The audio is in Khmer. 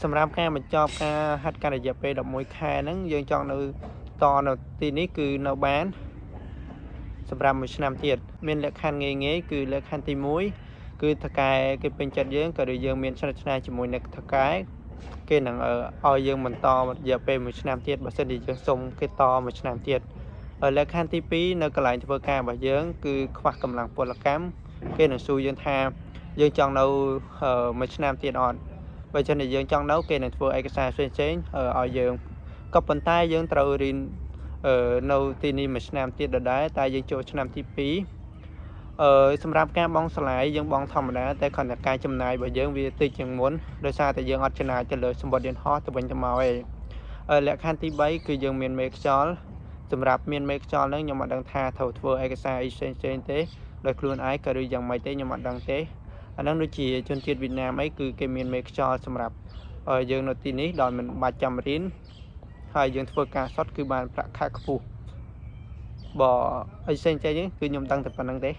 សម្រាប់ការបញ្ចប់ការហាត់ការរយៈពេល11ខែហ្នឹងយើងចង់នៅតនៅទីនេះគឺនៅបានសម្រាប់មួយឆ្នាំទៀតមានលក្ខខណ្ឌងាយងាយគឺលក្ខខណ្ឌទី1គឺថៅកែគេពេញចិត្តយើងក៏ឬយើងមានស្និទ្ធស្នាលជាមួយនឹងថៅកែគេនឹងឲ្យយើងបន្តរយៈពេលមួយឆ្នាំទៀតបើសិនជាយើងសុំគេតមួយឆ្នាំទៀតលក្ខខណ្ឌទី2នៅកន្លែងធ្វើការរបស់យើងគឺខ្វះកម្លាំងពលកម្មគេនឹងសួរយើងថាយើងចង់នៅមួយឆ្នាំទៀតអត់បើសិនជាយើងចង់នៅគេនឹងធ្វើឯកសារផ្សេងៗឲ្យយើងក៏ប៉ុន្តែយើងត្រូវរៀននៅទីនេះមួយឆ្នាំទៀតដដែលតែយើងចូលឆ្នាំទី2សម្រាប់ការបង់សាលាយើងបង់ធម្មតាតែគ្រាន់តែការចំណាយរបស់យើងវាតិចជាងមុនដោយសារតែយើងអត់ចំណាយទៅលើសំបុត្រយន្តហោះទៅវិញទៅមកឯងលក្ខខណ្ឌទី3គឺយើងមានមេខ្យល់សម្រាប់មានមេខ្យល់ហ្នឹងខ្ញុំអត់ដឹងថាត្រូវធ្វើឯកសារអីផ្សេងផ្សេងទេដោយខ្លួនឯងក៏ឬយ៉ាងម៉េចទេខ្ញុំអត់ដឹងទេអាហ្នឹងដូចជាជនជាតិវៀតណាមអីគឺគេមានមេខ្យល់សម្រាប់យើងនៅទីនេះដោយមិនបាច់ចាំរៀនហើយយើងធ្វើការសុទ្ធគឺបានប្រាក់ខែខ្ពស់បើអីផ្សេងៗគឺខ្ញុំដឹងតែប៉ុណ្្នឹងទេ។